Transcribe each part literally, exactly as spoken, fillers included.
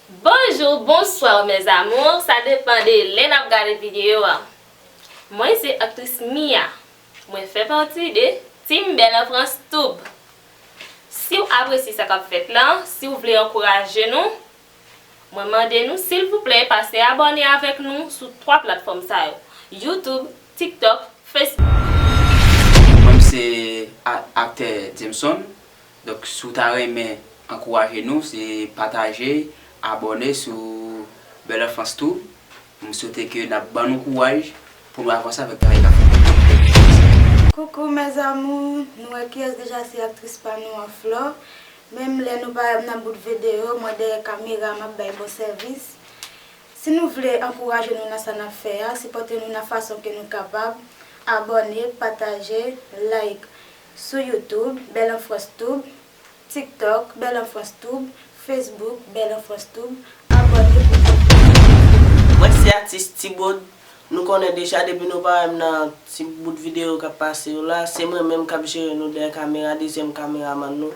Bonjou, bonswa, mes amours, sa depann de lè n ap gade videyo a. Mwen se aktris Mia. Mwen fè pati de Team Belle Enfance Tube. Si w apresye sa k ap fèt la, si w vle ankouraje nou, mwen mande nou, silvouplè, pase abòne avèk nou sou twa platfòm sa yo, YouTube, TikTok, Facebook. Mwen se a- aktè Jameson. Donk, si w ta renmen ankouraje nou, se pataje, abòne sou Belle Enfance Tube. M swete ke n ap ban nou kouraj pou nou avanse avèk travay k ap fèt. Coucou mes amours, nou wè kiyès deja se aktris pa nou an, Flò. Menm lè nou pa wè m nan bout videyo, mwen dèyè kamera m ap bay bon sèvis. Si nou vle ankouraje nou nan sa n ap fè a, sipòte nou nan fason ke nou kapab, abòne, pataje, like sou YouTube, Belle Enfance Tube, TikTok, Belle Enfance Tube, Facebook, Belle Enfance Tube, abòne pou. Mwen se atis T-Bood. Nou konnen deja depi nou pa wè m nan ti bout videyo k ap pase yo la, se mwen menm k ap jere nou dèyè kamera, dezyèm kameramann nou.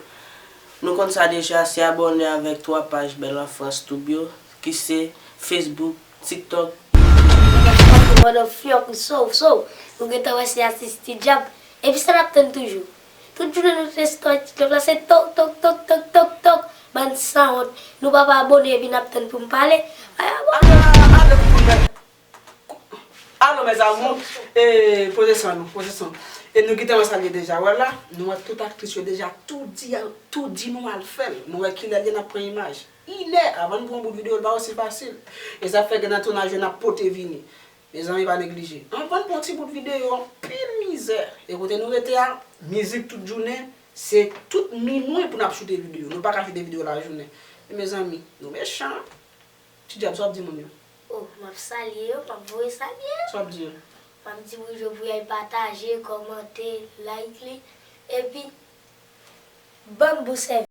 Nou konn sa deja, se abòne avèk twa paj Belle Enfance Tube yo, ki se Facebook, TikTok. Nèg ap frape pandan fyòk, sow, sow. Nou gentan wè se atis Ti Djab. Epi sa n ap tann toujou? Tout jounen nou te sot TikTok la, se tok, tok, tok, tok, tok, tok. Bann sanwont. Nou pa pa abòne epi n ap tann pou n pale. Ay, abòne. Alo, mes amours, e, poze san nou, poze san. E nou gentan wè sa l ye deja, wè la, nou wè tout aktris yo deja tou di, tou di nou al fè l. Nou wè kilè l ye n ap pran imaj. Inè, avan n pran yon bout videyo, l pa osi fasil. E sa fè gen nan tounaj yo n ap pote vini. Mezanmi, pa neglije. Anvan n pran yon ti bout videyo, anpil mizè. E kote nou rete a, mizik tout jounen, se tout minwi pou n ap choute videyo. Nou pa ka choute videyo lajounen. Men mezanmi, nou mechan. Ti Djab, sa w ap di moun yo? Oh, m ap salye yo, m ap voye salye yo. Sa w ap di yo? M ap di moun yo pou y al pataje, kòmante, like li, epi ban m bon sèvis.